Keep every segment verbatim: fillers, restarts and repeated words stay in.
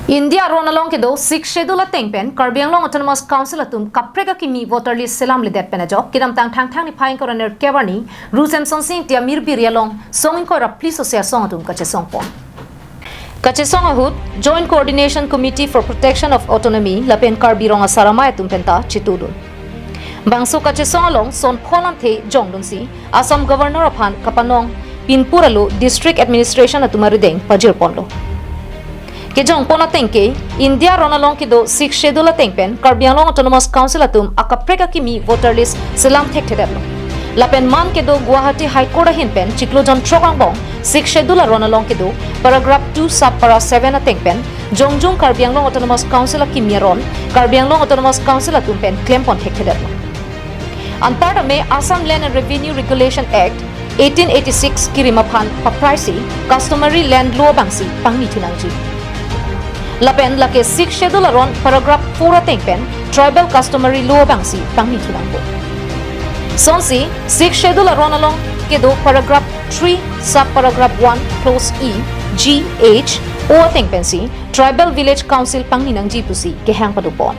India aron along kedo Sixth Schedule ateng pen Karbi Anglong Autonomous Council atum kaprek akimi voter list selamledet pen ajok kedamtang Thangthang niphai ingkoi ra nerkep arni Ru Semsonsing Ingti amirbiri along song ingkoi ra phli sose asong atum kachesongpon. Kachesong ahut Joint Coordination Committee for Protection of Autonomy lapen Karbi Rong Asar Amei atum penta chitudun. Bangso kachesong along son pho lamthe jongdunsi Assam Governor aphan kapanong pinpur alo District Administration atum arideng pajirponlo. Kejongpon ateng ke, India aron along kedo Sixth Schedule ateng pen Karbi Anglong Autonomous Council atum akaprek akimi voter list selam thekthedetlo. Lapen man kedo Guwahati High Court ahin pen chiklo jon throk angbong Sixth Schedule aron along kedo paragraph two sub para seven ateng pen jongjung Karbi Anglong Autonomous Council akimi aron Karbi Anglong Autonomous Council atum pen klempon thekthedetlo. Anparta me Assam Land and Revenue Regulation Act eighteen eighty-six kirim aphan papraisi customary land law abangsi pangni thunangji. Lapen lake Sixth Schedule aron paragraph four ateng pen tribal customary law abangsi pangni thunangpo. Sonsi Sixth Schedule aron along kedo paragraph three sub paragraph one clause E, G, H, O ateng pensi tribal village council pangni nangji pusi kehang padopon.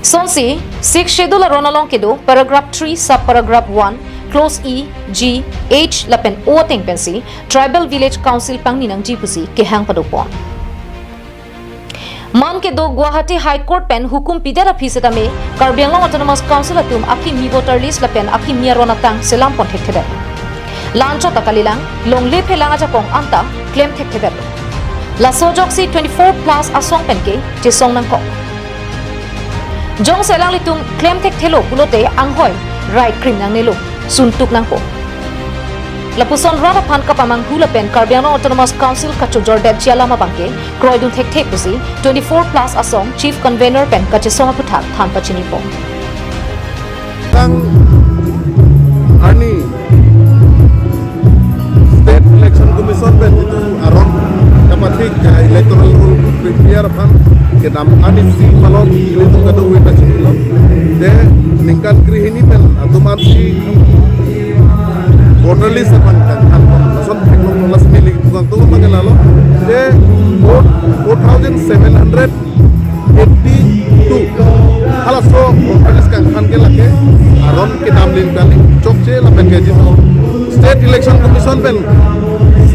Sonsi Sixth Schedule aron along kedo paragraph three sub paragraph one clause E, G, H lapen O ateng pensi tribal village council pangni nangji pusi kehang padopon. Man kedo Guwahati High Court pen hukum pidet aphi setame Karbi Anglong Autonomous Council atum akimi voter list lapen akimi aron atang selampon thekthedet. La-anchot ta kalilang, longle phelang ajakong anta klem thekthedet. Laso ajoksi twenty-four plus asong pen ke chesong nangkok. Jongsi alanglitum klem thekthelo pulote anghoi rai krim nangnelo, suntuk nangpo. Lapuson rat aphan kapamanghu lapen Karbi Anglong Autonomous Council kachojordetji alam abangke kroidun thekthe pusi twenty-four plus asong Chief Convener pen kachesong aphuthak than pachinipon. Tang arni State Election Commission pen jitu aron kapathik, eh, electoral roll prepare aphan kedam arni si malon ilitum kadokave ta chinilo. Te ningkan krehini pen atum aphansi voter list aphan kangthan, lason theklong, lason neli tukang tu abangke lalo. Te four, four thousand seven hundred eighty-two. Halaso voter list kangthan ke lake aron kedam ling kali chokche lapen ke jitu State Election Commission pen,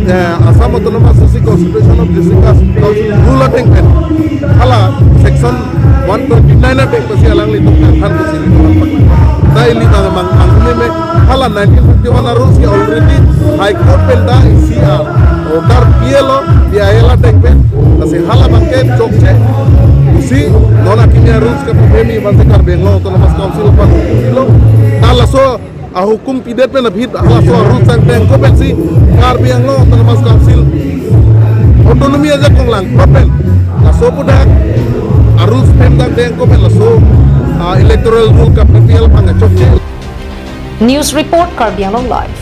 eh, Assam Autonomous District Constitution of District Council rule ateng pen hala section one twenty-nine ateng pensi alanglitum kangthan pusi. Ta ili bang bang bang meme hala nineteen fifty-one arules ke already High Court pen ta isi a order P L O, P I L ateng pen, lasi hala abangke chokche pusi non akimi arules ke pememi abangke Karbi Anglong Autonomous Council aphan lo. Ta laso ahukum pidet pen aphi halaso arules tangtengkok pensi Karbi Anglong Autonomous Council autonomy ajakong langkok pen laso aputhak arules pen tangtengkok pen laso, ah, electoral roll ka P P L abang chokche. News report, Karbi Anglong Live.